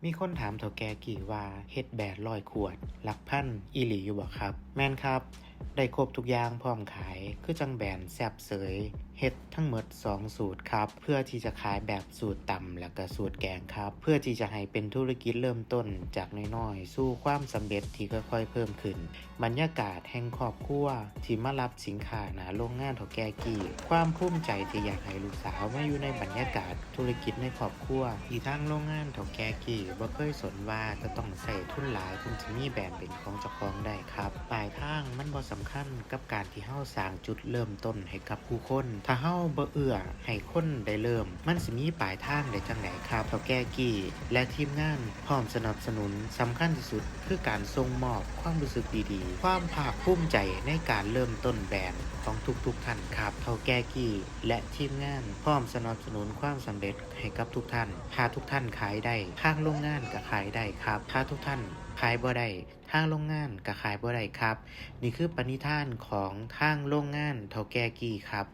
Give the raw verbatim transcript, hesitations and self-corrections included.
มีคนถามเฒ่าแก่กี้ว่าเฮ็ดแบรนด์ร้อยขวด หลักพันอีหลีอยู่บ่ครับ แม่นครับ ได้ครบทุกอย่างพร้อมขาย คือจั่งแบรนด์แซ่บเสย เฮ็ดทั้งหมดสองสูตรครับ เพื่อที่จะขายแบบสูตรตำและก็สูตรแกงครับ เพื่อที่จะให้เป็นธุรกิจเริ่มต้นจากน้อยๆ สู่ความสำเร็จที่ค่อยๆเพิ่มขึ้น บรรยากาศแห่งครอบครัวที่มารับสินค้าหน้าโรงงานเฒ่าแก่กี้ ความภูมิใจที่อยากให้ลูกสาวมาอยู่ในบรรยากาศธุรกิจในครอบครัว ที่ทางโรงงานเฒ่าแก่กี้บ่เคยสนว่าจะต้องใช้ทุนหลายจึงสิมีแบรนด์เป็นของเจ้าของได้ครับ ปลายทางมันบ่สำคัญกับการที่เฮาสร้างจุดเริ่มต้นให้กับผู้คน ถ้าเฮาบ่เอื้อให้คนได้เริ่ม มันสิมีปลายทางได้จั่งใดครับ เฒ่าแก่กี้และทีมงานพร้อมสนับสนุน สำคัญที่สุดคือการส่งมอบความรู้สึกดีๆ ความภาคภูมิใจในการเริ่มต้นแบรนด์ของทุกๆท่านครับ เฒ่าแก่กี้และทีมงานพร้อมสนับสนุนความสำเร็จให้กับทุกท่าน ถ้าทุกท่านขายได้ ทางโรงงานก็ขายได้ครับ ถ้าทุกท่านขายบ่ได้ ทางโรงงานก็ขายบ่ได้ครับ นี่คือปณิธานของทางโรงงานเฒ่าแก่กี้ครับ